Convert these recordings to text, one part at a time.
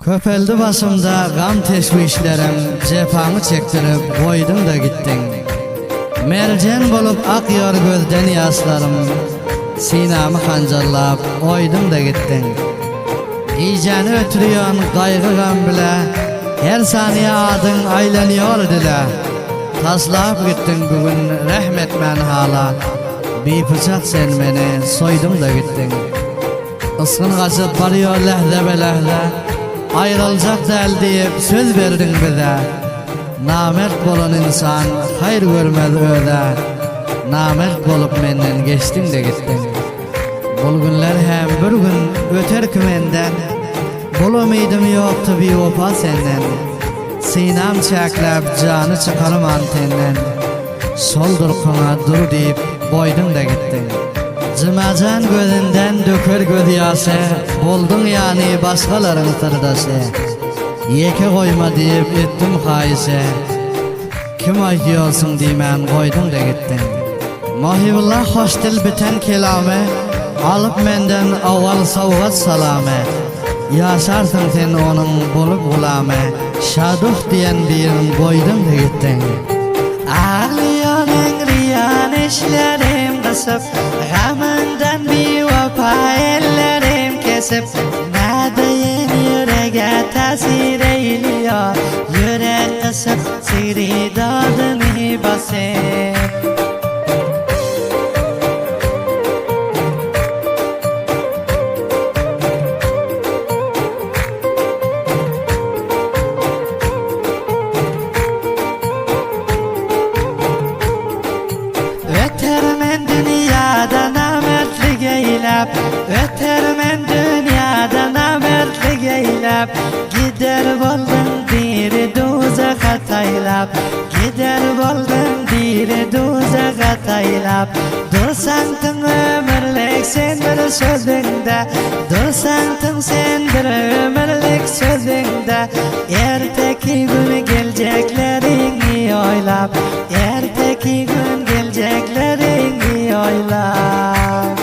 Köpeldi başymda gam-teşwişlerim, Jepaňy çekdirip, goýduň-da gitdiň. Merjen bolup akýar gözden ýaşlarym, Synamy hanjarlap, oýduň-da gitdiň. Gijäni ötürýän gaýgy-gam bile, Her saniýe adyň aýlanýar dile. Taşlap gitdiň bu gün rehm etmän hala, Bipiçak sen meni soýduň-da gitdiň. Ysgyn gaçyp barýar lähze-be-lähze, Aýryljak däl diýip söz berdiň bize. Namert bolan ynsan haýyr görmez öz-ä, Namert bolup menden geçdiň-de gitdiň. Bul günler hem bir gün öter ki menden, Bul umydym ýokdy biwepa senden. Synam çäkläp jany çykarman tenden, Şol durkuňa dur diýip goýduň-da gitdiň. Jymajan gözünden döker gözýaşy, Bolduň ýany başgalaryň syrdaşy. Ýeke goýma diýip etdim haýyşy, Kim aýdýorsuň diýmän goýduň-da gitdiň. Mohibulla hoş dil biten kelamy, Alyp menden owal sowgat salamy. Ýaşarsyň sen onuň bolup gulamy, Şaduh diýen birin goýduň-da gitdiň. Aglaýan eňriýän eşlerim gysyp, Gamyndan biwepa ellerim kesip, Nädeýin ýürege täsir eýleýär, Ýürek gysyp, sygry dadyny basyp. Öter men dünýäde namertlik eýläp, Öter men dünýäde namertlik eýläp, Gider boldum diri duzaga taýlap, Gider boldum diri duzaga taýlap. Dursaň tyň ömürlik sen bir sözüňde, Dursaň tyň sen bir ömürlik sözüňde, Erteki gün geljekleriňi oýlap, Erteki gün geljekleriňi oýlap.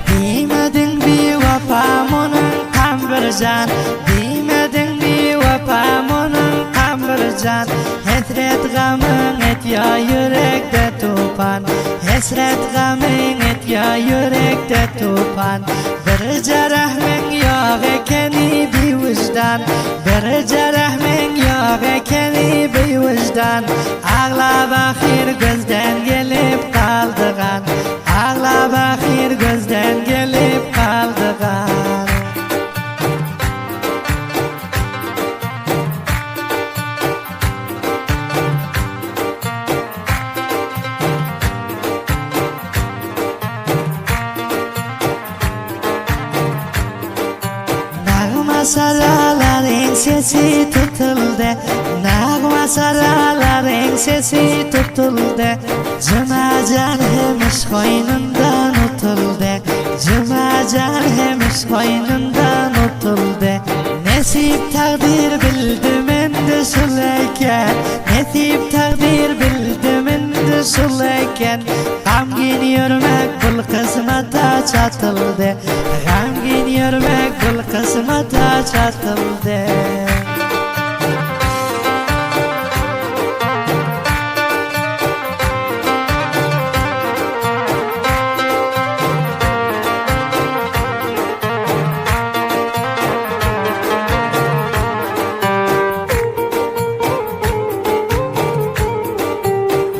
Diýmediň biwepa munuň kam bir jan Diýmediň biwepa munuň kam bir jan Hesret gamyň etýä ýürekde tupan Hesret gamyň etýä ýürekde tupan Birje rehmiň ýok ekeni biwyždan Birje rehmiň ýok ekeni biwyždan Aglap ahyr gözden gelip galdy gan Aglap ahyr gözden gelip galdy gan. Nagma saralaryň sesi tutuldy Nagma saralaryň sesi tutuldy Jymajan hemiş goýnundan utuldy Jymajan hemiş goýnundan utuldy Nesip takdyr bildim indi şul eken Nesip takdyr bildim indi şul eken Gamgyn ýörmek bul kysmata çatyldy Gamgyn ýörmek bul kysmata çatyldy.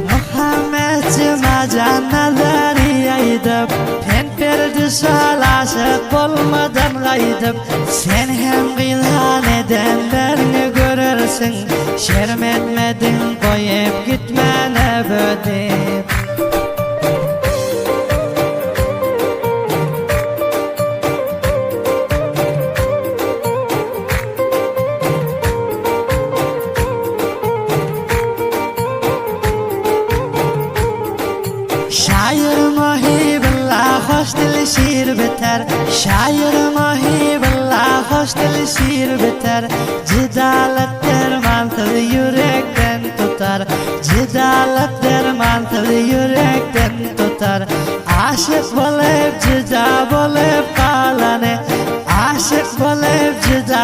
Muhammet Jumajan Nazary aýdyp, Pent berdi şal aşyk bolmadan gaýdyp, Sen hem gyzhan edenlerňi görersiň, Şerm etmediň goýup gitmäne bödip. Şaýyr Muhybylla hoş dil şir biter, Jydalyk dermansyz ýürekden tutar, Jydalyk dermansyz ýürekden tutar. Aşyk bolup jyda bolup galany, Aşyk bolup jyda.